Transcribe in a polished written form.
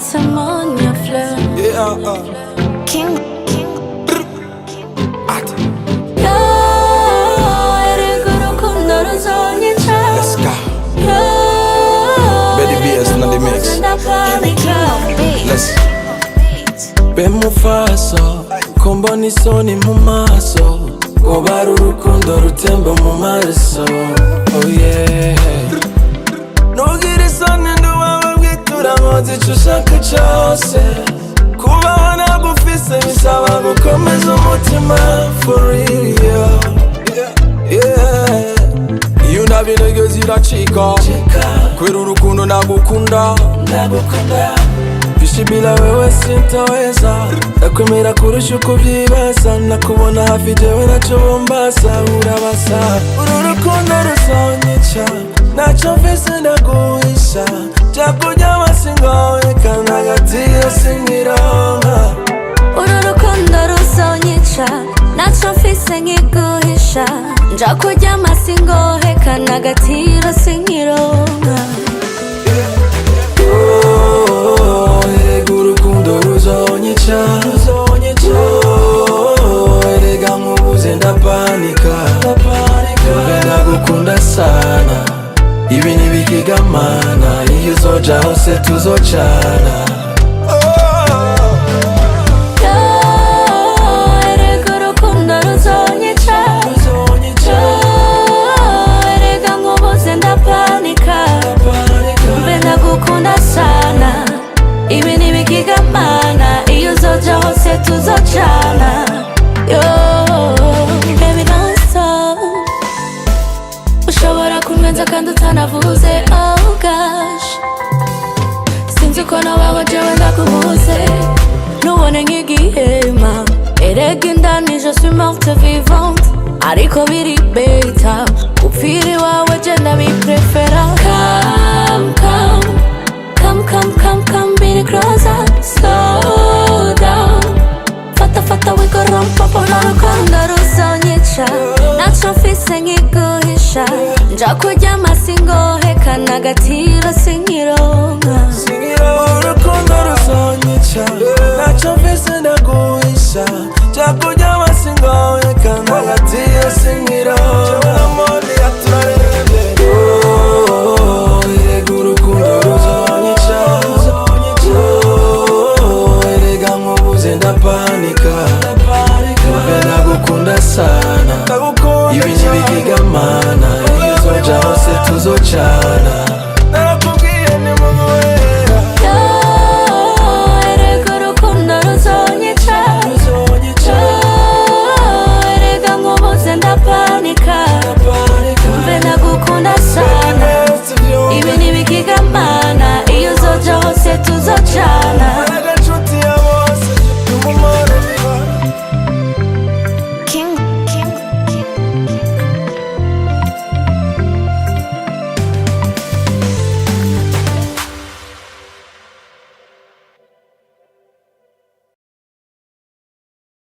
It's Ammonia Fleur. Yeah, King, King. At. Yo, erega urukundo ruzonyica. Let's go. Yo, Betty BS na the mix. Ndapanika. Let's. Be mufaso ko mbona isoni mu maso, ngo bari urukundo rutemba mu maraso. Oh yeah, ntugire isoni, ndi uwawe bwitura, nkoze icyo ushaka cyose. Kubaho nagufise bisaba gukomeza umutima, for real, yeah. Iyo ndabye intege ziracika kubera urukundo nagukunda. Kuishi bila wewe sintaweza, ndakwemera kurusha uko ubyibaza. Nakubona hafi jewe naco bombasa, urabasa. Uru rukundo ruzonyica, naco mfise ndaguhisha. Jakuryama singoheka, nagatiyo sinkironka. Uru rukundo ruzonyica, naco mfise nkiguhisha. Nja kuryama singoheka, nagatiro sinkironka. Oh, erega urukundo ruzonyica. Oh, erega nkubuze ndapanika. Mbe ndagukunda sana, ibi ntibikigamana. Iyo uzoja hose tuzocana. Oh. Yo, erega urukundo ruzonyica. Ruzonyica. Yo, erega nkubuze ndapanika. Mbe ndagukunda sana, ibi ntibikigamana. Iyo uzoja hose tuzocana. Yo, baby, don't stop. Ushobora kunwenza kandi utanavuze. Oh gosh, sinzi uko nabaho jewe ndakubuze. Ntubone nk'igihema, erega indani je suis morte vivante. Ariko biri better upfira iwawe, je ndabiprefera. Come, come, come, come, come, come, be closer. Slow down. Fata, fata, wigorompa. Urukundo ruzonyica, naco mfise nkiguhisha. Nja kuryama singoheka, nagatiro sinkironka.